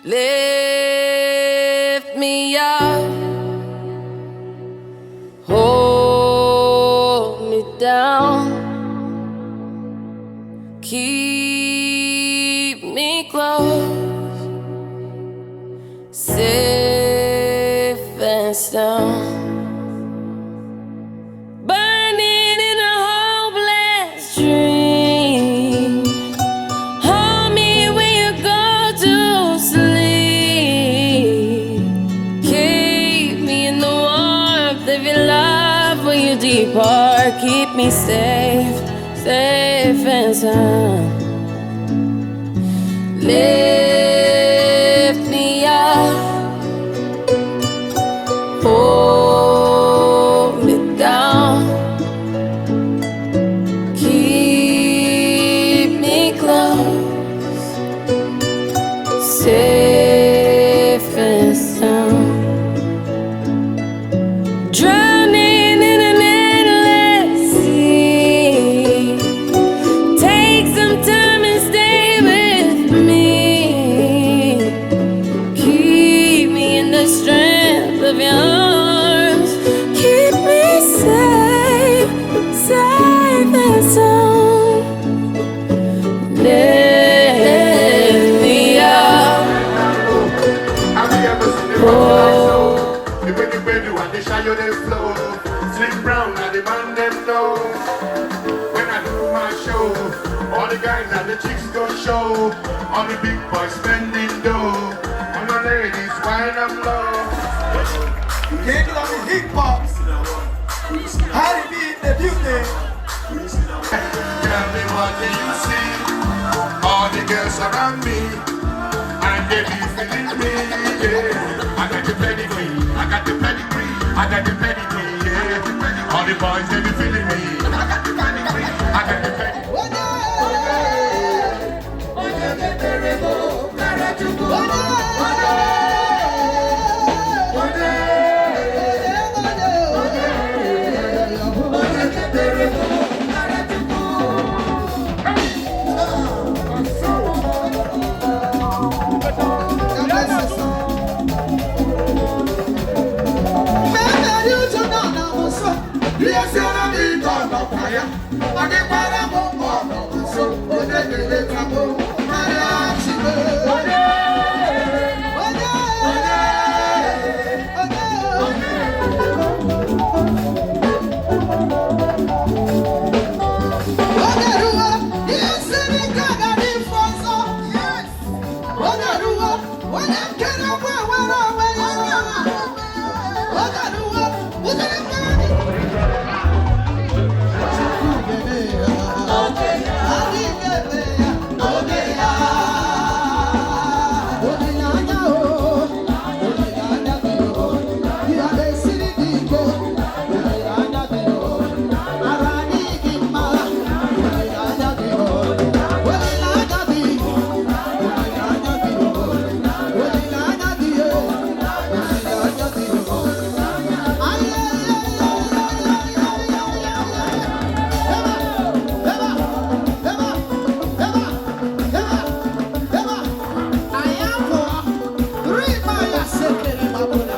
Lift me up, hold me down, keep me close, safe and sound. Burning in a hopeless dream. Hold me when you go to sleep. Keep me in the warmth of your love when you depart. Keep me safe, safe and sound. Lift me up, hold me down. Keep me close, safe and sound. Drowning in an endless sea. Take some time and stay with me. Keep me in the strength of your arms. Keep me safe, safe and sound. Lift me up. Oh. The way the way and the shy they flow. Slim Brown and the man them know. When I do my show, all the guys and the chicks go show. All the big boys spending dough. All the ladies wine and low. King of the hip hop. Harry B in the building. Tell me, what do you see? All the girls around me, and they be feeling me. Yeah. I got the pedigree, I got the pedigree, I got the pedigree. Yeah. All the boys, they be feeling me. I got the pedigree, I got the pedigree. Onye mepere m nara Chukwu. Onye, onye, onye, onye mepere m nara Chukwu. God bless you, sir. Mmeri uju nọ na m nso, ihe siara m ike ọ nọkwa ya. Ọ dịkwara m mma, ọ nọ m nso, onye ga-eleta m karịa Chime. Onye, onye, onye, onye. Oge ruo, ihe siri ike ga-adị mfe ọzọ. Oge ruo, onye nkere ekwe enwere onwe ya. Oge ruo, ụdịrị mmadụ. Chukwu ga-eme ya. Anyị ga-eme ya. Oge ya. Olileanya o. Olileanya dị o. Ihe na-esiri gị ike. Olileanya dị o. Ara anyị gị mma. Olileanya dị o. Olileanya dị. Olileanya dị o. Olileanya dị o. Olileanya dị o. Ay, ay, ay, ay, ay, ay, ay, ay, ay. Eba, eba, eba, eba, eba, eba. Ayafo, rima ya sekere babuna.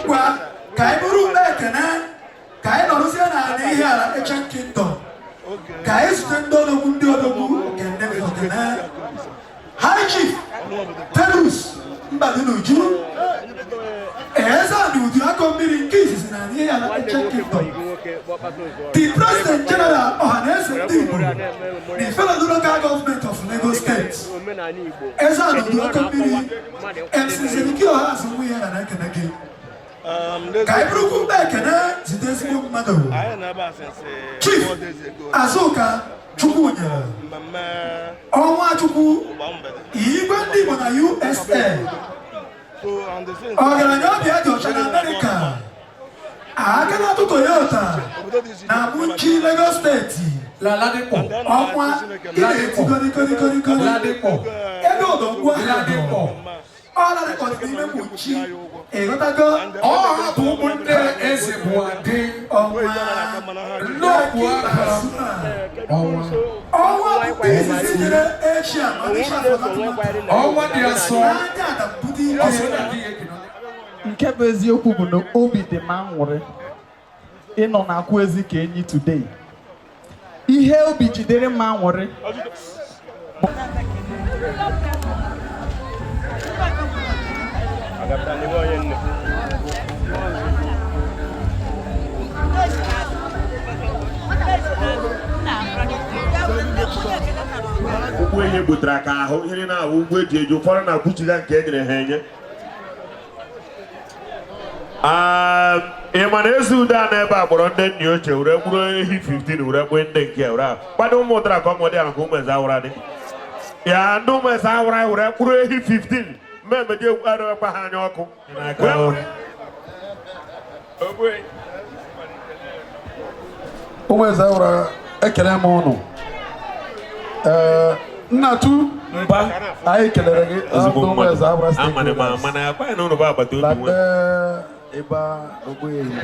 Ngwa, ka anyị bụrụ mgbe ekene, ka anyị nọrụzie n'ala ihe ala Ancient Kingdom, ka anyị zute ndị odogwu, ndị odogwu ekene ekene. High Chief Terus Mbadinuju, eze Anudu akọ mmiri nke izizi na ihe ala Ancient Kingdom, the President General Ọhaneze Ndị Igbo the Ifeanyi Local Government of Lagos State. Eze Anudu akọ mmiri, MC Zeliki Ọhazụ nwunye ya na ekene gị. Ka anyị bụrụkwu mkpa ekene zite ezigbo mmadụ, Chief Azụka Chukwunyere Ọnwa Chukwu, Igwe Ndị Igbo na USA, ọgaranya obi dị ọcha na Amerịka, aka na-atụ Toyota na Mushin, Lagos Steeti. La Ladipo. Ọnwa ị na-eti kori kori kori kori. Ladipo. Ego ụdọ ngwa. Ladipo. Ọ Ladipo dị n'ime mkpuchi, ịghọtago? Ọ ha bụ ụmụnne eze bụ adị. Ọnwa. Nnọọkwu aka. Ọnwa. Ọnwa bụ izizi nyere Asia Malaysia for that matter. Ọnwa dị asọ. N'anya adambute Ọsọ ike. na ndị ya ekene. Nke bụ eziokwu bụ na obi dị m aṅụrị ịnọ na-akwụ ezi ka enyi today. Ihe obi jidere m aṅụrị. Ụgbọ enye gbutere aka ahụ ihe niile ahụ ụgbọ eji eji ụfọdụ na-akwụchiga nke e nyere ha enye. Ah, ị ma na ezi udo a n'ebe a kpọrọ ndị nna ochie were gburu ehi 15 were gbuo ndị nke were ahụ kwado ụmụ ụdara ka ọmụdị ahụ ka ụmụ eze awụra dị ya ndị ụmụ eze awụra were mkpụrụ ehi 15 mmemeji arịọkwa ha anya ọkụ. Ụmụ eze wụra, ekele m ụnụ. Ee, nnatu Mba. anyị kelere gị. Ezigbo ndị ụmụ mmadụ eze awụra amana ma stakeholders mana akwa ya na ụnụ bụ agbata na obi ndị nwe. ịba ogbenye.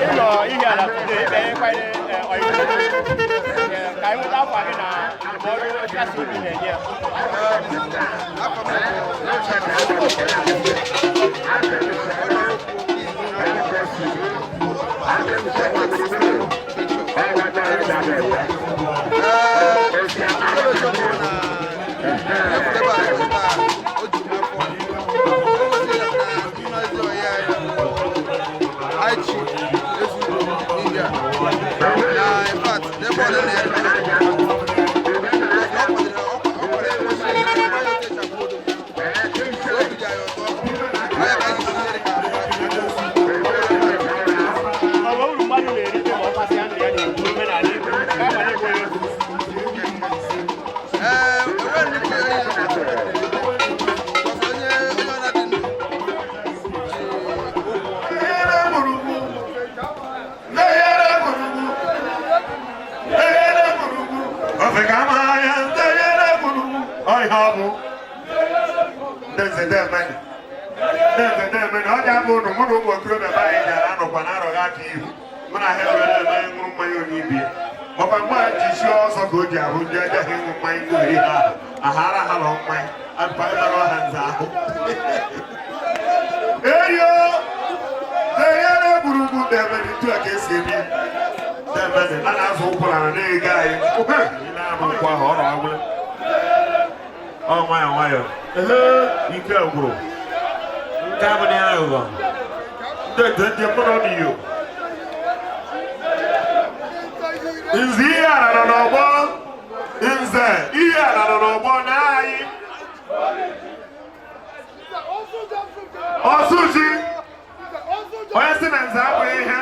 Ịnọ ihe ala today ebe kwanye ọyịbụ ka anyị nweta afọ gị na ndụmọdụ nkasi obi na-enye ya. Ọ bụ uru mmadụ na-erite ma ọ kpasịa ndụ ya na-ekwu omenala Igbo ka a mara enweghị okwu. Ofe ka ama ya ndeyere gburu ọhịa ọ bụ ndeze demeni ndeze demeni ọ ga-abụ ụnụ mụ na ụmụ okorobịa be anyị jara anọkwa na arọghị aka ihu mụ na ha ewere eme ṅụrụ mmanya onye ibie makwa mgbe a ji si ọsọ ka o ji ahụ ndị ajaghị ịṅụ mmanya ndị ori ha ahara ha lọ mmanya akpa ịmara ọha nze ahụ eyo ndeyere gburugburu demeni ntu a ka esi eme ya. Demeni a na-azụ ụkwara na na-ego anyị ị na-anụ ụkwụ ahụ ọrụ agwụla ọ nwayọọ nwayọọ. Ehe, ike gwụrụ nke abụghị aghụghọ ndị ndị ndị mụrụ n'iyo nze ihe ara nọ n'ọgbọ nze ihe ara nọ n'ọgbọ na anyị ọsụji onye sị na nze abụghị ihe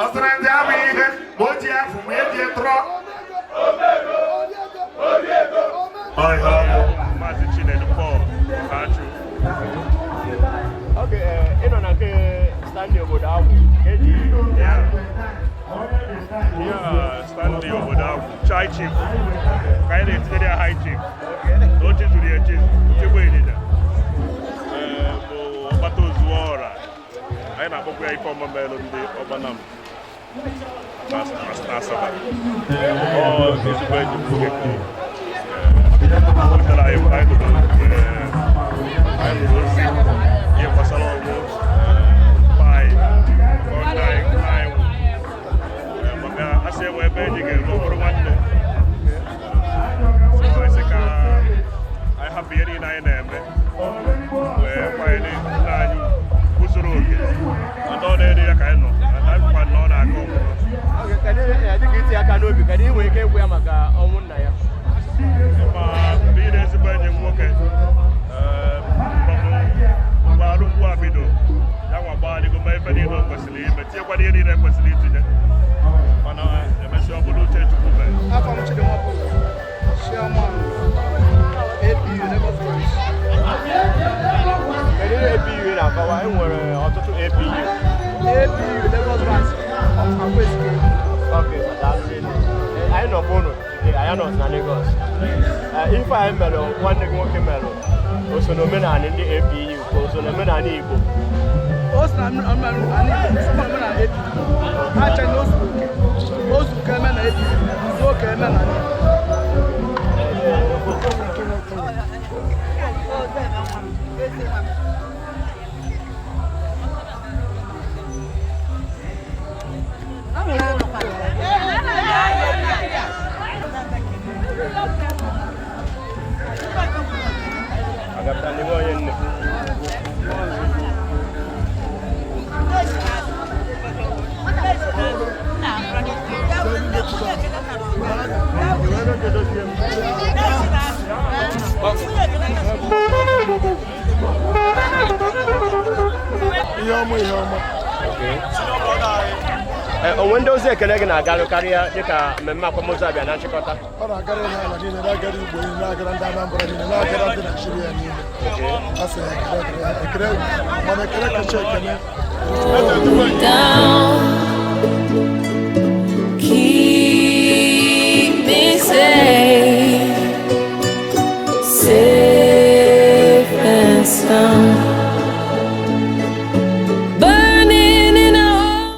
ọ sị na nze abụghị ihe ma o ji afụ ma eji tụrọ ọhịa ọgwụ. Maazị Chinedu Paul Kachu. Oge ịnọ na nke Stanley obodo ahụ ka eji Ya Stanley obodo ahụ, Chai Chief. Ka anyị na-etinyere ya High Chief. Na o chizuru ya echizu, chigbo ịnyịnya. Ee, bụ ọgbata ozuo ọra. Anyị na-akpọkwa ya ife ọma melụ ndị ọgbanam na na Asaba. Ọ ezigbo enyi m nwoke ka ọ. Ee, o tere anyị anyị nụrụ anyị nụrụ ozi ihe gbasara ọnwụ mpa anyị, ọ nna anyị nwụrụ. Ee, maka a sị enwe ebe enyi ga-eru ọ bụrụ nwanne. So anyị sị ka anyị hapụ ihe niile anyị na-eme wee kwanyere nna anyị ugwu zuru oke mana ọ na-eri ya ka anyị nọ na anyị bụkwa na ọ na-aga ọmụmụ. Oge, kedu dịka iti aka n'obi, kedu ị nwere ike ịgwa ya maka ọnwụ nna ya? Ma mgbe ị na-ezigbo enyi m nwoke mgbe alụmgbu a bido ya nwa gbagharịgo ma ife niile o kwesịrị ime tinyekwana ihe niile kwesịrị itinye mana emesịa. Si ọ bụrụ uche Chukwu mee. Afọ m Chidi Nwapụrụ, Chairman APU Lagos Branch. Kedu ihe APU na-akọwa? E nwere ọtụtụ APU. APU Lagos Branch of Akwesike. Okay, daalụ rinne. Anyị nọ ụnụ today, anyị nọ na Lagos. Ife anyị melụ, nwanne gị nwoke melụ, o so n'omenala ndị APU ka o so n'omenala Igbo? O si na omenala Igbo, sokwa na omenala APU. Ha che na o zuru oke. O zuru ka eme na APU, zuo ka eme na Igbo. Agapụta n'ime onye nne. Ihe ọma, ihe ọma. Onwe ndị ozi ekele gị na-agalụ karịa dịka mmemme akwamozu abịa na nchịkọta? Ọ na-agara ihe ala niile, na-agara Igbo niile, na-agara ndị Anambra niile, na-agara ndị Naijiria niile. A sị na ekele dịrị ha. Ekele, mana ekele kacha ekele Down.